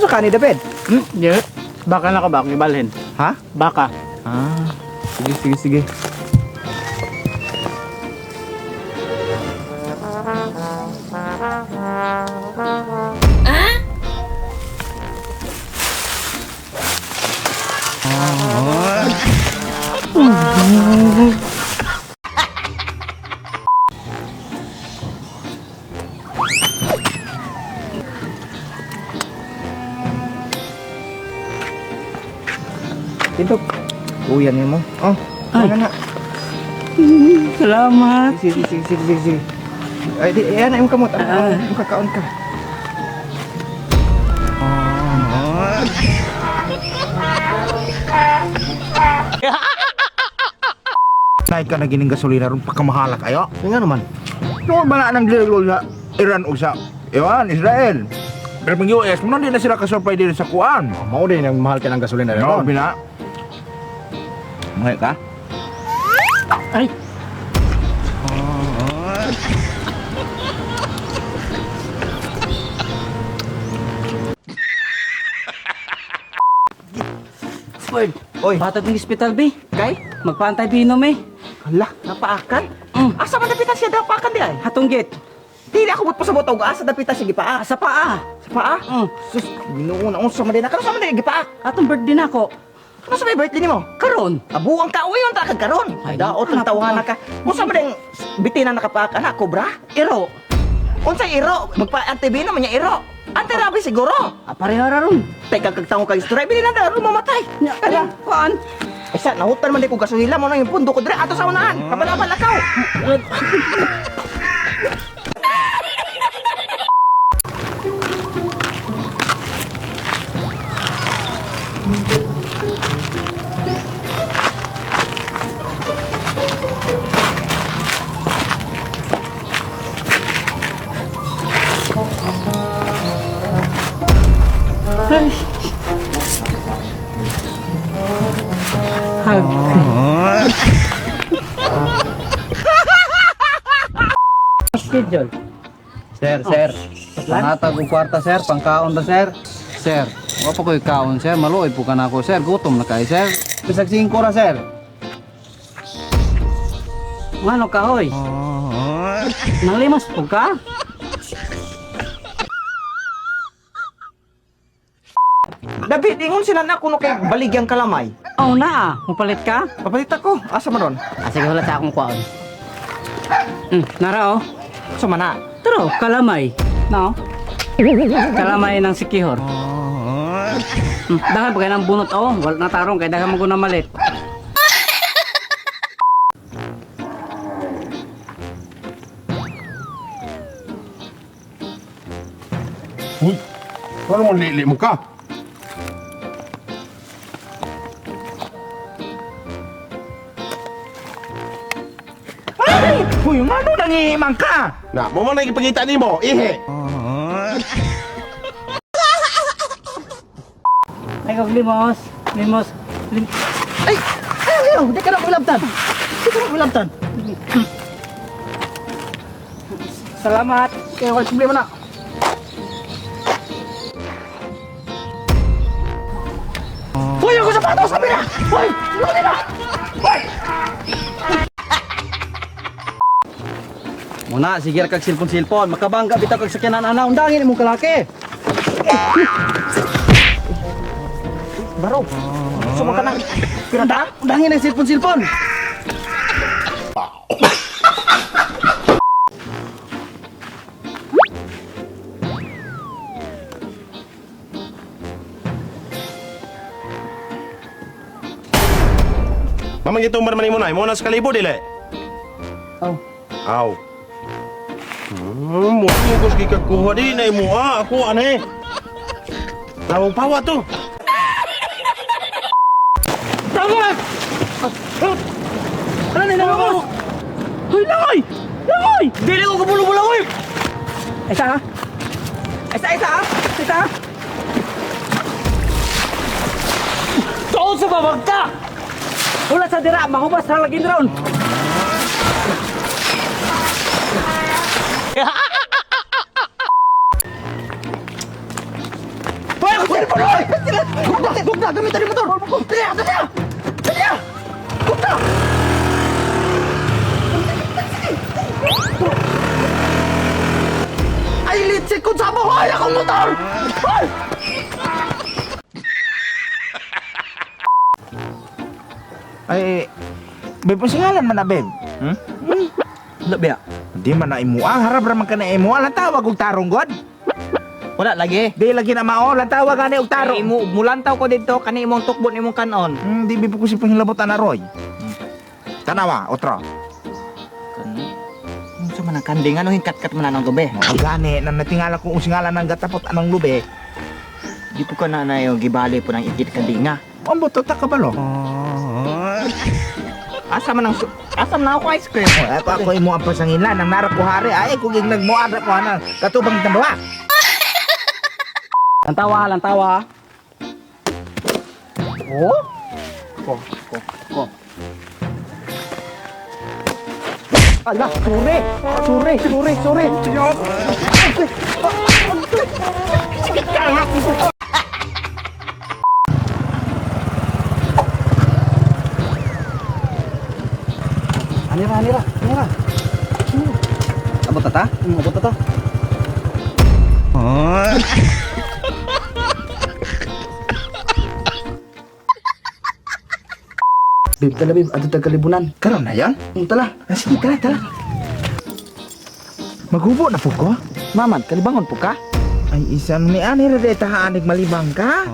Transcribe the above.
Unsa ka ni David? Hmm, yeah. Baka na ka ba akong ibalhin? Ha? Baka. Ah, sige sige sige. Tindog. Uyan mo. Oh, Ay. ano na. Salamat. Sige, sige, sige, sige, sige. Ay, di, ayan na yung kamot. Ah, yung kakaon ka. Nay ka na gining gasolina ron pagkamahala kayo. Nga naman. Noon ba na ang gilol na Iran o sa Iran, Israel. Pero pag US, mo di na sila kasupply din sa kuan. Mao din ang mahal ka ng gasolina No, bina. Mahal ka? Ay. Word. Oy. Batag ng ospital, be. Kay? Magpaantay binom eh. Hala, napaakan? Mm. Asa man dapitan siya dapakan di ay? Hatunggit. Dili ako pasabot og asa dapitan siya gipaa. Sa paa. Sa paa? Mm. Sus, Ginoo na unsa man din na karon sa man din gipaa. Atong birthday na ako. Ano sa may birthday nimo? Karon. Abuang ka uyon ta kag karon. Ay, Daot ang hanap tawhana ko. ka. Unsa man ding bitina nakapaak ana kobra? Iro. Unsa iro? Magpa antibino man niya iro. Antirabi siguro. Ah, pareho ra ron. Teka kag tango kag istorya bili na daw mamatay. Nya, Ala. kuan. Isa nahutan man di ko gasolina mo nang yung pundo ko dire ato sa unahan. Kabalabal akaw. Ay. Hag. Schedule. Sir, sir. Pangatag og kwarta, sir. Pangkaon ra, sir. Sir, wa pa ko'y kaon, sir. Maluoy po ka na ako, sir. Gutom na kayo, sir. Bisag 5 ra, sir. Ngano ka, hoy? Nanglimos po ka? David, ingon sila na kuno kay baligyang kalamay. Oh na ah. Mupalit ka? Papalit ako. Asa man ron? Ah, sige, wala sa akong kwaon. Nara oh. Asa man na? Taro, kalamay. No? Kalamay ng sikihor. Dahil pa kayo ng bunot oh. Wala na tarong kaya dahil mo ko na malit. Uy, ano mo lili mo ka? Ay! Uy, ngano nangihimang ka? Na, mo man nagipakita nimo, ihi. Ay, kag limos. Limos. Lim Ay! Ay, ayaw! Di ka na ulabtan! Di ka na ulabtan! Salamat. Kaya wala problema na. Hoy, ako sapatos! Sabi na! Hoy! Luni na! Hoy! Muna, sige ra kag silpon-silpon. Makabangga bitaw kag sakyanan ana. Undangin imong kalaki. Baro! Sumang ka na! Pirata? Undangin ang silpon-silpon. Mamang gitumbar man nimo nay, mo na sa kalibo dili. Oh. Aw. Mo ko sige kuha di na imo ah, ako ane. Tawong pawa to. Tama! Ano na mo? Hoy, langoy! Langoy! Dili ko kabulong-bulong, oy! Isa ha? Isa, isa ha? Isa ha? Tuon sa babag ka! Wala sa dira, mahubas na lagi ron. Hoy, ako cellphone, oy! Gugna, gugna, gamitan ni motor. Dali, dali. Dali. Gugna. Ay, litsi ko sa mo, hoy! Akong motor! Hoy! Ay, babe, pasingalan man na, babe. Hmm? Wala biya. Di man na imuha. Harap raman ka na imuha. Lantawag og tarong, God. Wala lagi. Di lagi na mao. Lantawag gani og tarong. Kay imo mulantaw ko didto kani imong tukbon imong kanon. Di bi po ko si pangilabotan na, Roy. Tanawa, otro. Kani. Unsa man ang kanding ano hingkat-kat man ang gabi. Mao gani na natingala kung usingalan ng gatapot anang lube. Di po ka na na yung gibali po ng igit kandinga. Ang buto ta kabalo. Asa man ang asa man ako ice cream. Oh, ako ako imo ang pasangilan ang narap ko hari ay kung nagmuadra ko ana katubang tambawa. Lantawa, lantawa. Oh? Ko, ko, ko. Ala, sorry. Sorry, sorry, sorry. Anira, anira, anira. Abot na ta? Abot na ta. Babe, tala babe, ato tagkalibunan. Karon na yon? Tala. Ah, sige, tala, tala. Maghubo na po ko. Maman, kalibangon po ka? Ay, isang ni ani ra tahaan malibang ka.